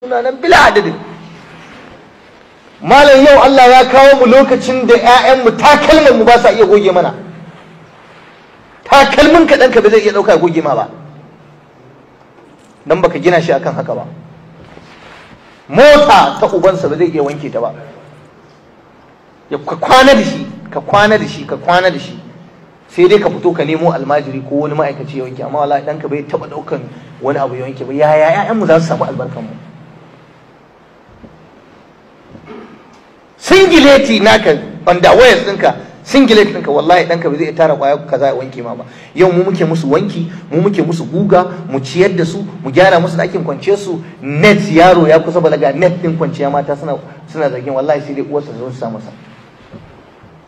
Suna nan bila adadin. Malam, yau Allah ya kawo mu lokacin da 'ya'yanmu takalman mu ba sa iya goge mana. Takalmin ka ɗanka ba zai iya ɗauka ya goge ma ba, dan baka gina shi akan haka ba. Mota ta ubansa ba zai iya wanke ta ba. Ya kwana da shi, ka kwana da shi, ka kwana da shi, sai dai ka fito ka nemo almajiri ko wani ma'aikaci ya wanke. Amma wallahi ɗanka bai taɓa ɗaukan wani abu ya wanke ba. Yaya 'ya'yanmu za su samu albarkan mu? Singileti naka, underwears ɗinka, singlet ɗinka, wallahi ɗanka ba zai tara kwaya kaza ya wanke ma ba. Yau mu muke musu wanki, mu muke musu guga, mu ciyar da su, mu gyara musu ɗakin kwanciyar su. Net, yaro ya kusa balaga, net ɗin kwanciya mata suna zargin, wallahi sai dai uwarsa zo su sa masa.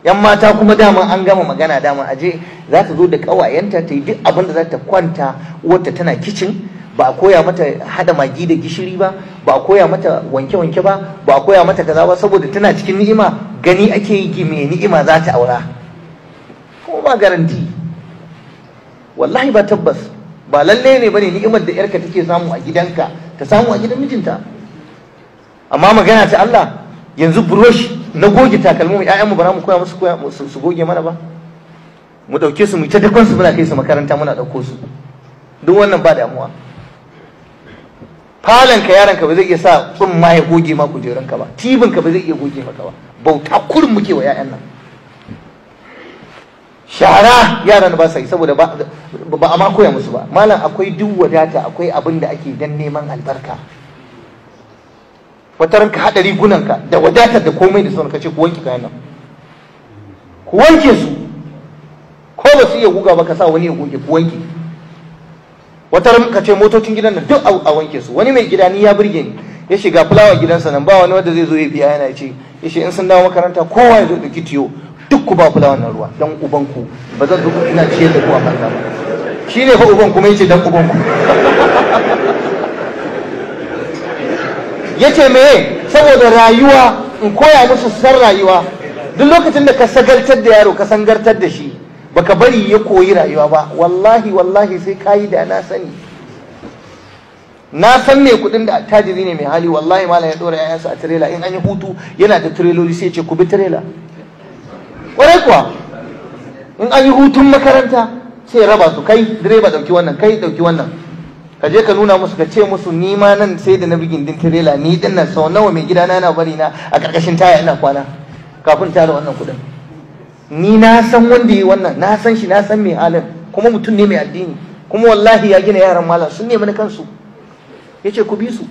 Yan mata kuma dama an gama magana, dama aje za ta zo da ƙawayenta ta yi duk abin da za ta kwanta, uwarta tana kicin. Ba a koya mata hada magi da gishiri ba, ba a koya mata wanke-wanke ba, ba a koya mata kaza ba, saboda tana cikin ni'ima, gani ake yi mai ni'ima za ta aura. Kuma ba garanti, wallahi ba tabbas ba lalle ne bane ni'imar da yarka take samu a gidanka ta samu a gidan mijinta. Amma magana ta Allah, yanzu brush na goge takalmi mu, ƴaƴanmu ba za mu koya musu koya su goge mana ba. Mu dauke su mu ta dakon su, muna kai su makaranta, muna dauko su, duk wannan ba damuwa. Falon ka, yaron ka ba zai iya sa tsumma ya goge ma kujerunka ba, tibin ka ba zai iya goge maka ba. Bauta kurin muke wa 'ya'yan nan. Shara yaran ba sa yi saboda ba a ma koya musu ba. Malam, akwai duk wadata, akwai abin da ake dan neman albarka. Wata ranka haɗa rigunanka da wadatar da komai da sauran, ka ce ku wanke kayan nan, ku wanke su. Ko ba su iya guga ba, ka sa wani ya goge, ku wanke. Wata ran ka ce motocin gidan nan duk a wanke su. Wani mai gida ni ya burge ni, ya shiga fulawa gidansa nan, ba wani wanda zai zo ya biya, yana ce, ya ce in sun dawo makaranta kowa ya zo ɗauki tiyo, duk ku ba fulawan nan ruwa, dan uban ku ba zan zo ina ciyar da ku a banza ba. Shine fa uban kuma yace dan uban ku. Yace me? Saboda rayuwa, in koya musu san rayuwa. Duk lokacin da ka sagaltar da yaro, ka sangartar da shi, baka bari ya koyi rayuwa ba, wallahi wallahi sai kayi da na sani. Na san mai kudin da attajiri ne mai hali, wallahi malam, ya dora yayansa a tirela. In an yi hutu yana da tireloli, sai ya ce ku bi tirela. Kwarai kuwa, in an yi hutun makaranta sai ya raba su: kai direba dauki wannan, kai dauki wannan, ka je ka nuna musu, ka ce musu ni ma nan sai da na bi gindin tirela. Ni din nan sau nawa mai gidana yana bari na a karkashin taya ina kwana kafin tara wannan kudin. Ni na san wanda yi wannan, na san shi, na san mai halin, kuma mutum ne mai addini, kuma wallahi ya gina yaran, malam, sun nemi na kansu. Ya ce ku bi su.